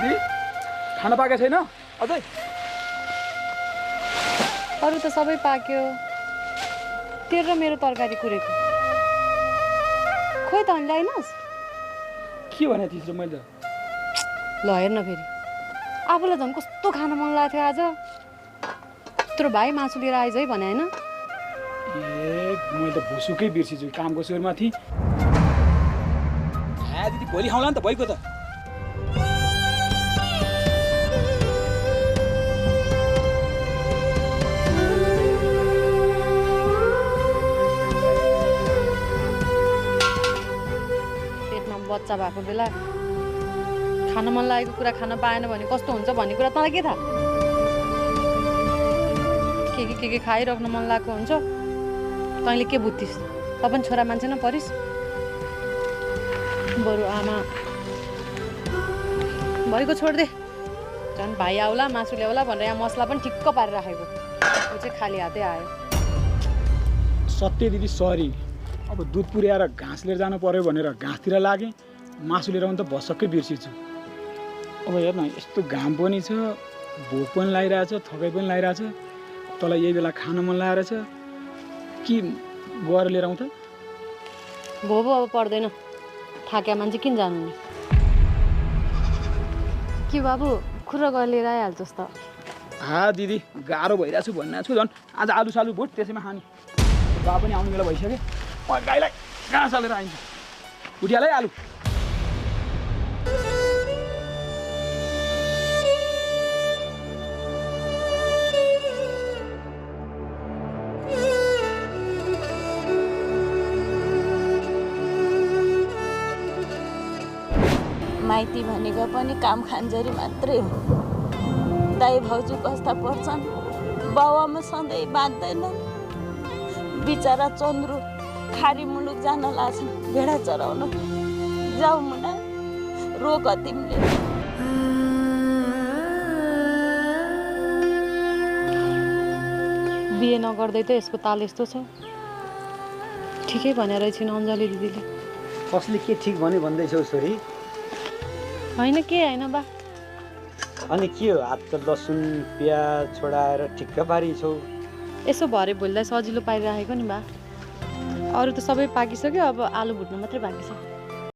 दिदी खाना पाकेको छैन अझै? अरू त सबै पाक्यो, तेरो र मेरो तरकारी कुरेको। खोइ त अनि ल्याइनस्? के भने थिइस् र मैले? ल हेर्न फेरि आफूलाई झन् कस्तो खान मन लागेको थियो आज। तेरो भाइ मासु लिएर आइज है भने होइन? ए मैले त भुसुकै बिर्सिछु, कामको सुरुमा थिएँ। दिदी भोलि खाउँला नि त भइगयो त। पेटमा बच्चा भएको बेला खान मन लागेको कुरा खान पाएन भने कस्तो हुन्छ भन्ने कुरा तँलाई के थाहा? के खाइराख्न मन लागेको हुन्छ, तैँले के बुझ्थिस्? त पनि छोरा मान्छे न परिस्। बरु आमा भएको छोडिदे, झन् भाइ आउला मासु ल्याउला भनेर यहाँ मसला पनि ठिक्क पारेर राखेको, ऊ चाहिँ खाली हातै आयो। सत्य दिदी सरी, अब दुध पुर्याएर घाँस लिएर जानु पर्यो भनेर घाँसतिर लागेँ, मासु लिएर आउनु त भसक्कै बिर्सिछु। अब हेर्न यस्तो घाम पनि छ, भोक पनि लागिरहेछ, थकाइ पनि लागिरहेछ, तँलाई यही बेला खान मन लागेको रहेछ कि गएर लिएर आउँ त? भोबो अब पर्दैन, थाक्या मान्छे किन जानु नि? के बाबु खुरा गएर लिएर आइहाल्छस् त? दिदी गाह्रो भइरहेको छु भन्ने छु, झन् आज आलु सालु भोट त्यसैमा खाने। बा पनि आउने बेला भइसक्यो, म गाईलाई घाँस हालेर आइन्छ। उठिहाल है आलु। माइती भनेको पनि काम खान्जरी मात्रै हो। दाइ भाउजू कस्ता पर्छन्, बाउआमा सधैँ बाँध्दैन। बिचरा चन्द्रु खारी मुलुक जान लाग्छन् भेडा चराउन। जाऊ मुना, रोग तिमीले। बिहे नगर्दै त यसको ताल यस्तो छ। ठिकै भनेर छैन अञ्जली दिदीले। कसले के ठिक भन्यो भन्दैछौ छोरी? होइन के होइन बा। अनि के हो, हात त लसुन प्याज छोडाएर ठिक्क पारिछौ। यसो भरे भोलिलाई सजिलो पारिराखेको नि बा। अरू त सबै पाकिसक्यो, अब आलु भुट्नु मात्रै बाँकी छ।